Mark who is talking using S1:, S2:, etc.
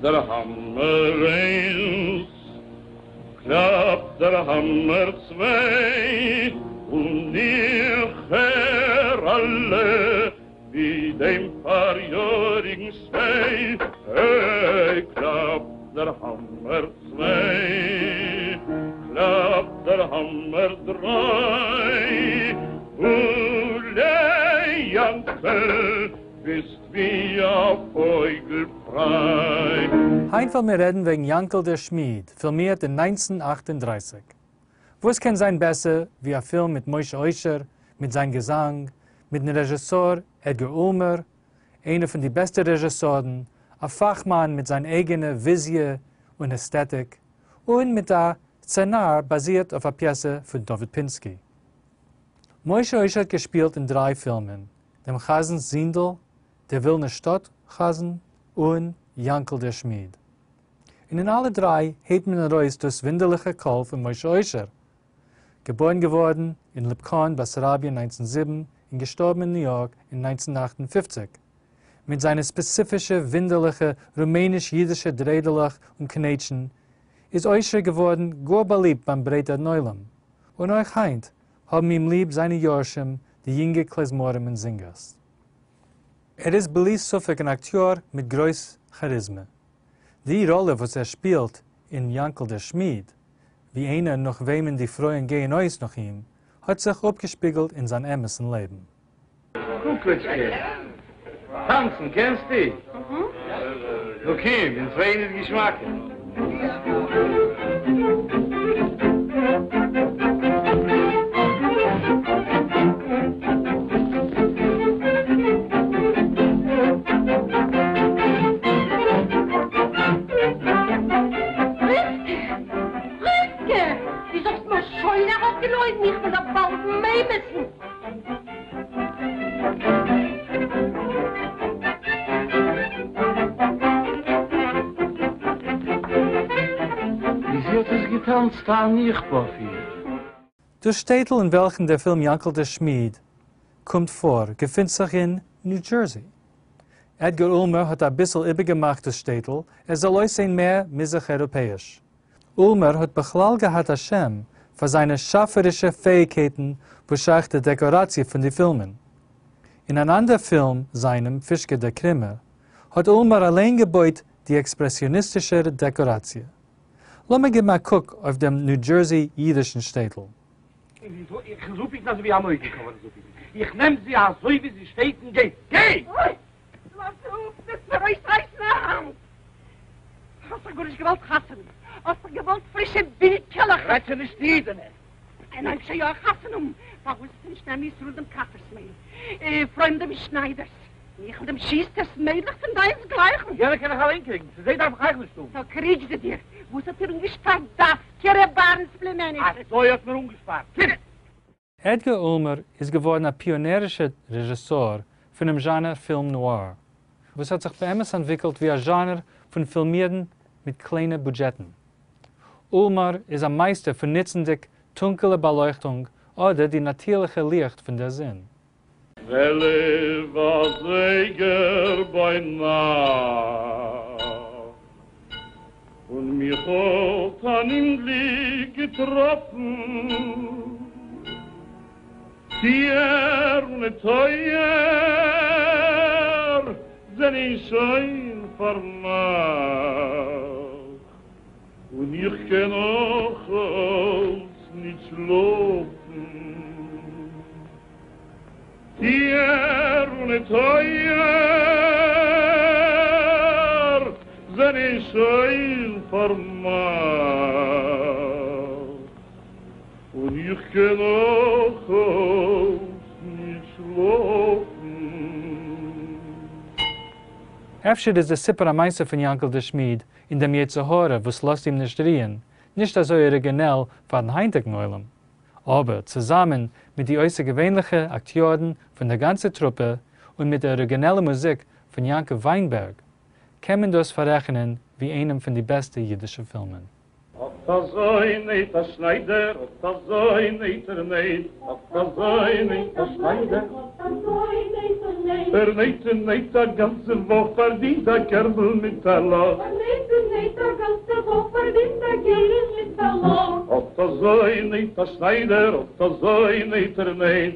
S1: דער האַמער איינס, קלאַפּט דער האַמער צוויי, און איך הער אַלע ווי דעם פאַריאָריגן שניי. היי, קלאַפּט דער האַמער צוויי, קלאַפּט דער האַמער דריי, אולי, יאַנקל, ביסט ווי א פויגל פריי.
S2: היינט וועלן מיר רעדן וועגן יאנקל דער שמיד, פילמירט אין 1938. וואס קען זיין בעסער ווי א פילם מיט משה אוישער, מיט זיין געזאנג, מיטן רעזשיסאר עדגאר אולמער, איינער פון די בעסטע רעזשיסארן, א פאכמאן מיט זיין אייגענע וויזיע און עסטעטיק, און מיט א סצענאר באזירט אויף א פיעסע פון דוד פינסקי. משה אוישער האט געשפילט אין דריי פילמען, דעם חזנ'ס זינדל, דער ווילנער שטאט חזן, און יאנקל דער שמיד. און אין אלע דריי הייבט מען ארויס דאס וואונדערליכע קול פון משה אוישער. געבוירן געווארן אין ליפקאן, בעסאראביע אין 1907 און געשטארבן אין ניו יארק אין 1958. מיט זיינע ספעציפישע וואונדערליכע רומעניש-אידישע דריידעלעך און קנייטשן, איז אוישער געווארן גאר באליבט ביים ברייטערן עולם. און אויך היינט האבן אים ליב זיינע יורשים די יונגע קלעזמארים און זינגערס. ער איז בלי ספק אן אקטיאר מיט גרויס כאריזמע. די ראלע וואס ער שפילט אין יאנקל דער שמיד, ווי איינער נאך וועמען די פרויען גייען אויס נאך אים, האט זיך אפגעשפיגלט אין זיין אמת'ן לעבן.
S3: קוקלעטשקע, טאנצן קענסטו? נו קום, אין צווייען איז געשמאקער.
S4: רבקה! רבקה! דו זאָלסט מיר שוין אַראָפּגעלויבן, איך וועל דיר באַלד ממיתן!
S3: ווי זי האָט עס געטאַנצט אַן איך-פּאָרפיר.
S2: דאס שטעטל אין וועלכן דער פילם יאנקל דער שמיד קומט פאר, געפינט זיך אין ניו דזשערסי. עדגאר אולמער האט אביסל איבערגעמאכט דאס שטעטל, עס זאל אויסזען מער מזרח-אייראפעאיש. אולמער האט בכלל געהאט א שם פאר זיינע שאפערישע פעאיגקייטן וואס שייך די דעקאראציע פון די פילמען. אין אן אנדער פילם זיינעם, פישקע דער קרימער, האט אולמער אליין געבויט די עקספרעסיאניסטישע דעקאראציע. לאמיר געבן א קוק אויף דעם ניו דזשערסי אידישן שטעטל.
S3: איך זאָג איך אַזוי ווי אַן אויג איך נעם זי אַזוי ווי זי שטייט און גיי! גיי!
S4: אוי! לאז אפ! וועסט מיר אויסרייסן א האנט! האסט דאך גארנישט געוואלט חתונה, האסט דאך געוואלט פרישע בילקעלעך!
S3: רעדט שוין נישט אידענע!
S4: און אויב שוין יא חתונה האבן, פארוואס זאלסטו נישט נעמען ישראל דעם קאפער'ס מיידל, אפרים דעם שניידער'ס, מיכל דעם שוסטער'ס מיידלעך פון דיינס גלייכן?
S3: יענע קען איך אליין קריגן, צו זיי דארף איך אייך נישט האבן.
S4: טא קריג זי דיר! וואס האט איר אנגעשפארט דווקא ר' אהרן'ס פלימעניק?
S3: אזוי האט מען אנגעשפארט! קום!
S2: עדגאר אולמער איז געווארן א פיאנערישער רעזשיסאר פונעם זשאנער film noir, וואס האט זיך באמת אנטוויקלט ווי א זשאנער פון פילמירן מיט קליינע בודזשעטן. אולמער איז א מייסטער פון נוצנדיג טונקעלע באלויכטונג אדער די נאטירליכע ליכט פון דער זון.
S1: 12 אזייגער ביינאכט, און מיך האט אן אומגליק געטראפן, טיר און טויער זענען שוין פארמאכט, און איך קען נאך אלץ ניט שלאפן. טיר און טויער זענען שוין פארמאכט, און איך קען נאך אלץ ניט שלאפן.
S2: אפשר איז די סיפור המעשה פון יאנקל דער שמיד און דעם יצר הרע וואס לאזט אים נישט רוען, נישט אזוי אריגינעל פארן היינטיגן עולם, אבער צוזאמען מיט די אויסערגעווענליכע אקטיארן פון דער גאנצער טרופע און מיט דער אריגינעלער מוזיק פון יעקב וויינבערג, קען מען דאס פאררעכענען ווי איינעם פון די בעסטע אידישע פילמען.
S3: אויף
S1: אָט אַזוי נייט אַ שנײַדער, אָט אַזוי נייט ער נייט, אָט אַזוי נייט אַ שנײַדער. ער נייט און נייט אַ גאַנצע וואָך, פֿאַרדינט אַ קערבל מיט אַ לאָך. אָט אַזוי נייט אַ שנײַדער, אָט אַזוי נייט ער נייט.